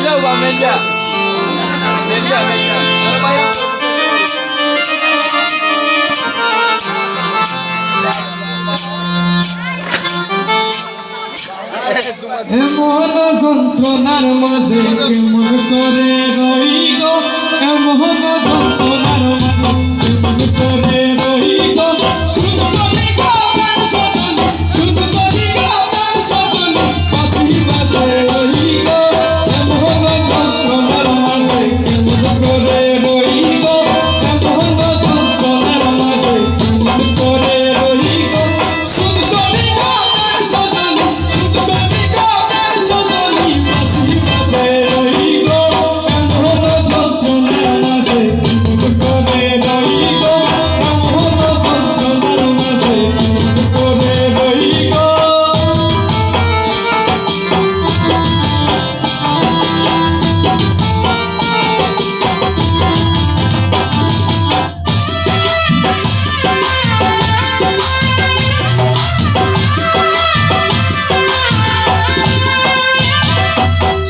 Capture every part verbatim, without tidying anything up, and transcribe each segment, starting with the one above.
মেজা, মেজা, মেজা। এমন যন্ত্রণার মাঝে কেমন করে রই গো, এমন যন্ত্রণার মাঝে কেমন করে রই গো। শুনছো নি গো আমার সজনী, শুনছো নি গো আমার সজনী, বাঁশি বাজে রই গো। এমন যন্ত্রণার মাঝে কেমন করে রই গো, এমন যন্ত্রণার মাঝে কেমন করে রই গো। শুনছো নি গো আমার সজনী,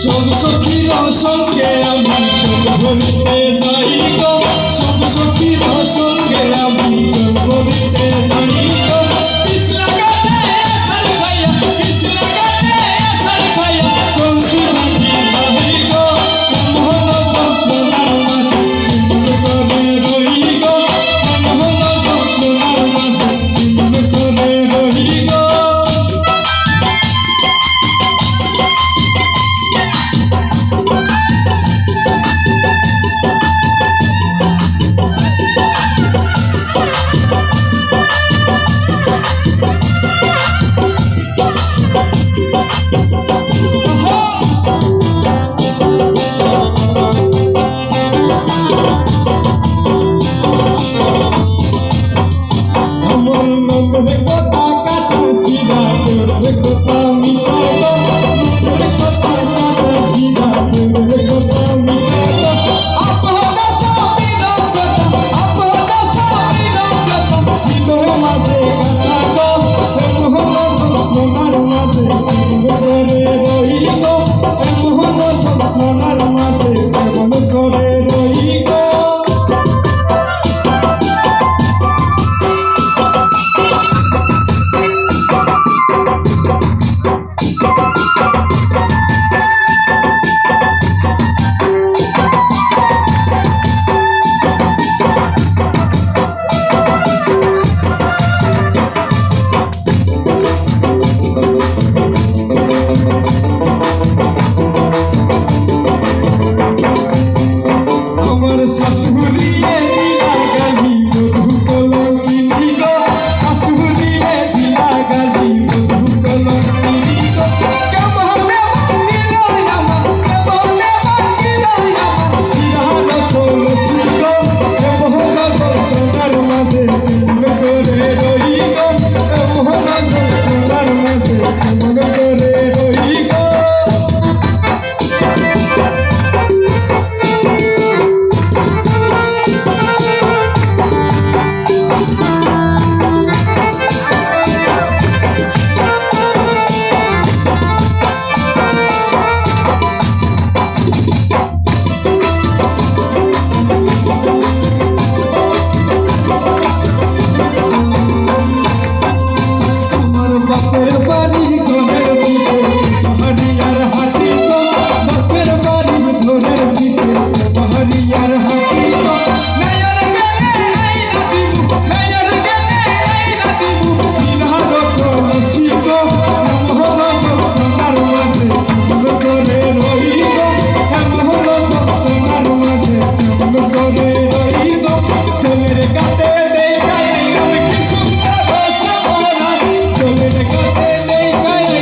সব সখীর সঙ্গে আমি জল ভরিতে যাই গো, সব সখীর সঙ্গে আমি জল ভরিতে যাই গো। পিছলা ঘাটে আছাড় খাইয়া, পিছলা ঘাটে আছাড় খাইয়া, কলসি ভাঙি যাই গো। মন হলো যন্ত্রণার মাঝে, মন করে রই গো। মন হলো যন্ত্রণার মাঝে, মন করে রই গো। আমার শাশুড়িয়ে দিলা গালি, মধু কলঙ্কিনী গো। শাশুড়িয়ে দিলা গালি, মধু কলঙ্কিনী গো। কেমনে ভাঙিল আমার, কেমনে ভাঙিল আমার, বিরাট কলসি গো। কেমন যন্ত্রণার মাঝে কেমন করে রই গো, কেমন যন্ত্রণার মাঝে কেমন করে রই গো। আমার বাপের বাড়ি ঘরের পিছে, পাহাড়িয়ার হাতি গো। বাপের বাড়ি ঘরের পিছে, পাহাড়িয়ার হাতি গো। নয়ন গেলে আইনা দিমু, নয়ন গেলে আইনা দিমু। বিরাট কলসি গো, এমন যন্ত্রণার মাঝে কেমন করে রই গো। এমন যন্ত্রণার মাঝে কেমন করে রই গো। চুলের কাতে দেই গায়ে কি সুন্দর শ্যামলা। চুলের কাতে দেই গায়ে